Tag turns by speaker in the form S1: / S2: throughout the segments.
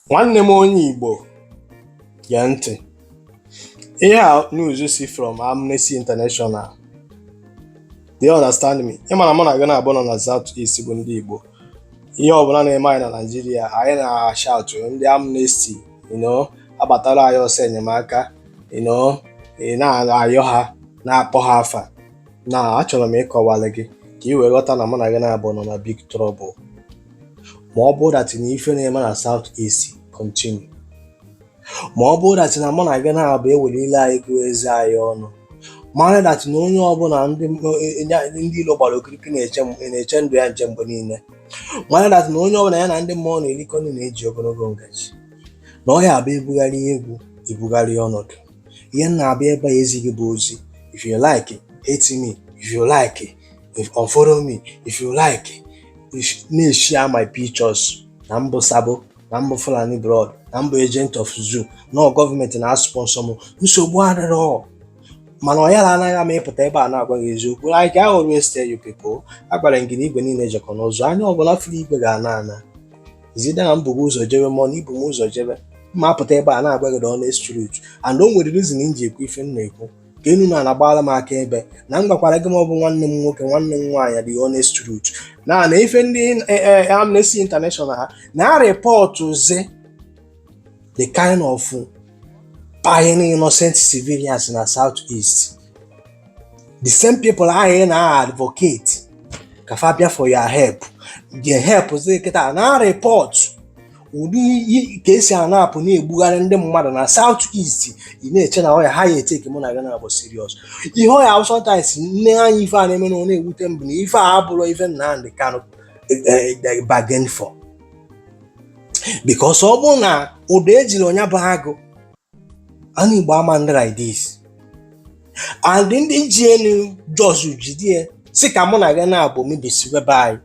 S1: Nwanne m onye Igbo, gee ntị. Ihe a news si from Amnesty International. Do you understand me? Ị ma na mụ na gị na-abụ nọ na South East bụ ndị Igbo. Ihe ọbụla na-eme anyị na Naịjirịa, anyị na-ashout ndị Amnesty, agbatara anyị ọsọ enyemaka, ị na-ayọ ha, na-akpọ ha afa. Na achọrọ m ịkọwara gị ka ị wee ghọta na mụ na gị na-abụ nọ na big trouble. Ma ọ bụrụ that na ife na-eme na South East continue, ma ọ bụrụ that na mụ na gị na-abụ ewelile anyị gụọ eze anyị ọnụ, mara that na onye ọbụla ndị ilo gbara okirikiri na-eche ndụ ya nche mgbe niile, mara that na onye ọbụla ya na ndị mmụọ na-erikọ nri na-eji ogologo ngaji, na ọ ya abụ ebugharị egwu ebugharị ọnọdụ. Ihe m na-abịa ebe a ezighị bụ ozi. If you like, hate me. If you like, if unfollow me. If you like, na-eshare my pictures na mbụ sabo, na mbụ Fulani blood, na mbụ agent of zoo, na gọọmenti na-sponsor m, nsogbu adịrọ. Mana ọ yara anaghị ama ịpụta ebe a na-agwa gị eziokwu. Like I always tell you people, agwara m gị na igwe niile jekọ n'ụzọ, anya ọbụla furu igwe ga-ana ana izide na mbugo ụzọ jebe, ma ọ na ibu m ụzọ jebe. Mma apụta ebe a na-agwa gị the honest truth, and o nwere reason m ji ekwu ife m na-ekwu, ka enu na anagbara m aka ebe na m gwakwara gị, ma ọ bụ nwanne m nwoke, nwanne m nwaanyị, the honest truth na ife ndị Amnesty International ha na reportzi the kind of buying innocent civilians na South East, the same people ahụ ị na-advocate ka fa bịa for your help, the help zi kịta na report ụdị ka esi anapụ na-egbugharị ndị mmadụ na South East. Ị na-eche na ọya ha ya eteke mụ na gị na-abụ serious. Ihe ọya sometimes nne anyị, ife a na-eme na ọ na-ewute m bụ na ife a abụrụ ife Nnamdi Kanu bargain for, because ọ bụrụ na ụda ejiri ọnya bụ agụ anụ Igbo ama ndị like this, and ndị ji elu jos jidie si ka mụ na gị na-abụ mebisiwe be anyị.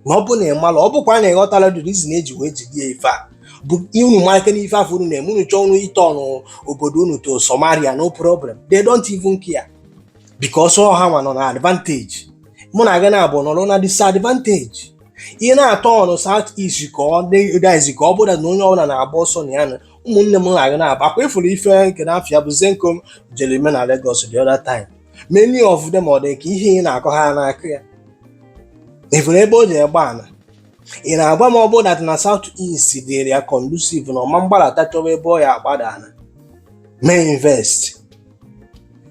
S1: Ma ọ bụ na ị mara, ọ bụkwa na ịghọtala the reason eji wee jidie ife a bụ unu mara n'ife afọ unu na-eme. Unu chọọ unu ịtọnụ obodo unu to Somalia, no problem. They don't even care because ọ ha nwa nọ na advantage, mụ na gị na-abụ nọrọ na disadvantage. Ihe na-atọ ọnụ South East ka ọ dị guys, ka ọ bụrụ na onye ọbụla na-agba ọsọ na ya na ụmụnne m na gị na-abụ akwa ifuru ife nke na-afịa bụ Zenko jere eme na Lagos the other time. Many of them, ọ dị ka ihe ị na-akọ ha n'aka ya ifuru ebe o ji egbe ana. Ị na-agwa m ọ bụrụ that na South East dịrị ya conducive na ọma mgbalata chọwa ebe ọ ya agbada ana mee invest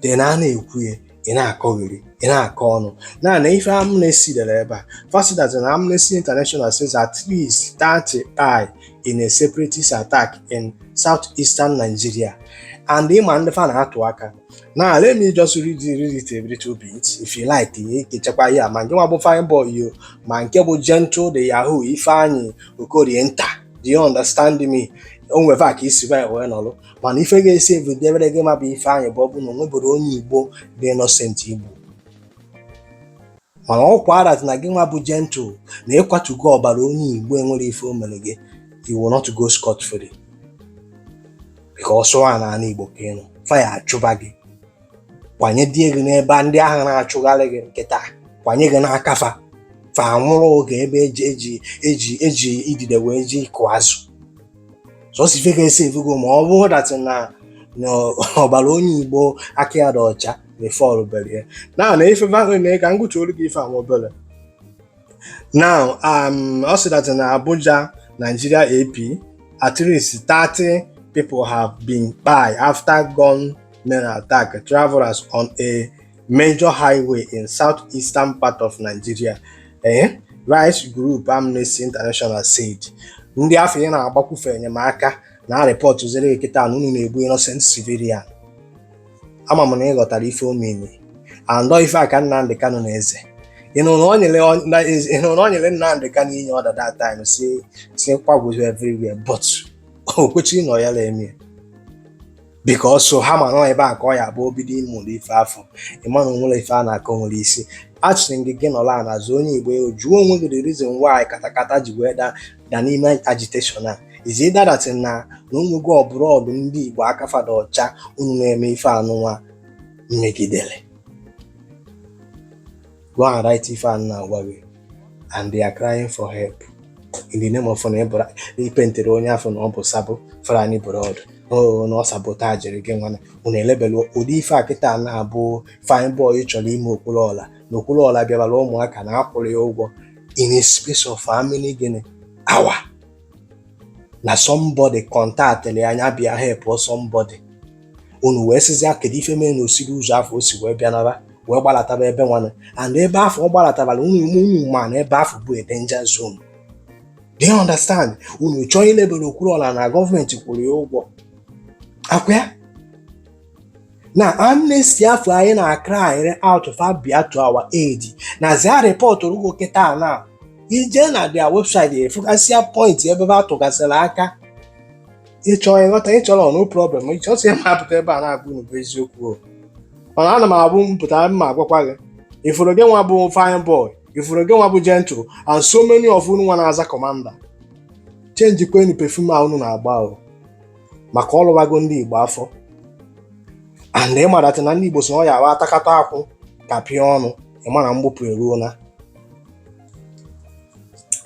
S1: dị na a na-ekwu ya, ị na-akọghịrị, ị na-akọ ọnụ na na ife Amnesty dere ebe a. First, that na Amnesty International says at least 30 die in a separatist attack in southeastern Nigeria, and ịma ndị fa na-atụ aka. Now let me just read it a little bit. If you like, ekechakwa ya, ma nke nwa bụ fine boy yo, ma nke bụ Gentle the Yahoo Ifeanyi Okorie nta. Do you understand me? O nweve ka isi wee nọrọ, mana ife ga-esi evidebere gị ma bụ Ifeanyị bụ ọ bụ na o nwebere onye Igbo dị innocent Igbo, mana ọkwa that na gị nwa bụ Gentle na ịkwatugo ọbara onye Igbo enwere ife o mere gị, you will not go scot free, because ọ na ala Igbo ka ị nọ, fire achụba gị, kwanye die gị n'ebe ndị agha na-achụgharị gị nkịta, kwanye gị n'aka fa, fa anwụrụ oge ebe eji idide wee ji ịkụ azụ. Sọsọ ife ga-esi efugo ma ọ bụrụ that na ọbara onye Igbo aka ya dị ọcha na ife ọrụbere ya na ife na ka m gụtuolu gị ife a nwa obere. Now, ọ sị that na Abuja, Nigeria, AP, at least 30 people have been killed after gunmen attack travelers on a major highway in southeastern part of Nigeria. Rights group Amnesty International said. Ndị afọ ị na-agbakwufe enyemaka na report zere gị kịta na unu na-egbu innocent civilian. Ama m na ị ghọtara ife o mere andọ ife a ka Nnamdi Kanu na eze. Ị nụrụ na o nyere Nnamdi Kanu inye order that time si kwagwoju everywhere, but o kwechiri na ọ ya eme because ha ma nọ ebe a ka ọ ya bụ obido ịmụrụ ife afọ. Ịma na onwere ife a na-akọ nwere isi. Achịrị m gị, gị nọrọ a n'azụ onye Igbo, jụọ onwe gị the reason why katakata ji wee da n'ime agitation a. Is it that na onwego ọbụrọdụ ndị Igbo aka fada ọcha unu na-eme ife anụnwa megidere? Go and write ife a na-agwa gị, and they are crying for help. In the name of na ịbụra ipentere onye afọ na ọ bụ sabo Fulani blood, o na ọ sabotage gị nwana unu elebelu ụdị ife a kịta na-abụ. Fine boy chọrọ ime Okwuluọla na Okwuluọla bịabara ụmụaka na akwụrụ ya ụgwọ in a space of how many gịnị hour na somebody contactịrị ya anya bịa help somebody. Unu wee sịzịa kedu ife mere na osiri ụzọ afọ o si wee bịa naba wee gbalataba ebe nwanne and ebe afọ ọ gbalatabara unu ma na ebe afọ bụ a danger zone. Do you understand? Unu chọọ ilebere Okwuluọla na gọọmenti kwụrụ ya ụgwọ akwa ya na Amnesty afọ anyị na cry out fa bịa to our aid na zia report rugo kịta na ije na their website efukasịa point ebe ha tụgasịrị aka. Ịchọ ịghọta, ịchọrọ, no problem. Ịchọsị ma apụta ebe a na-agwa unu bụ eziokwu o. Mana ana m abụ mpụta mma agwakwa gị ifuru gị nwa bụ fine boy, ifuru gị nwa bụ gentle and so many of unu nwa na-aza commander, change kwenu perfume a unu na-agba o maka ọlụwago ndị Igbo afọ. And ịmadata na ndị Igbo si na ọ ya awa atakata akwụ ka pịa ọnụ ịma na mgbupụ eruola.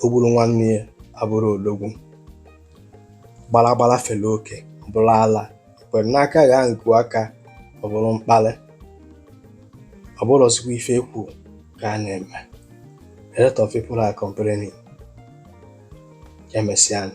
S1: O gburu nwanne ya abụrụ odogwu gbara gbara fere oke bụrụ ala kwere n'aka gha nku aka ọ bụrụ mkpali ọ bụrụzikwa ife ekwu ka a na-eme. A lot of people are complaining. Emesịa.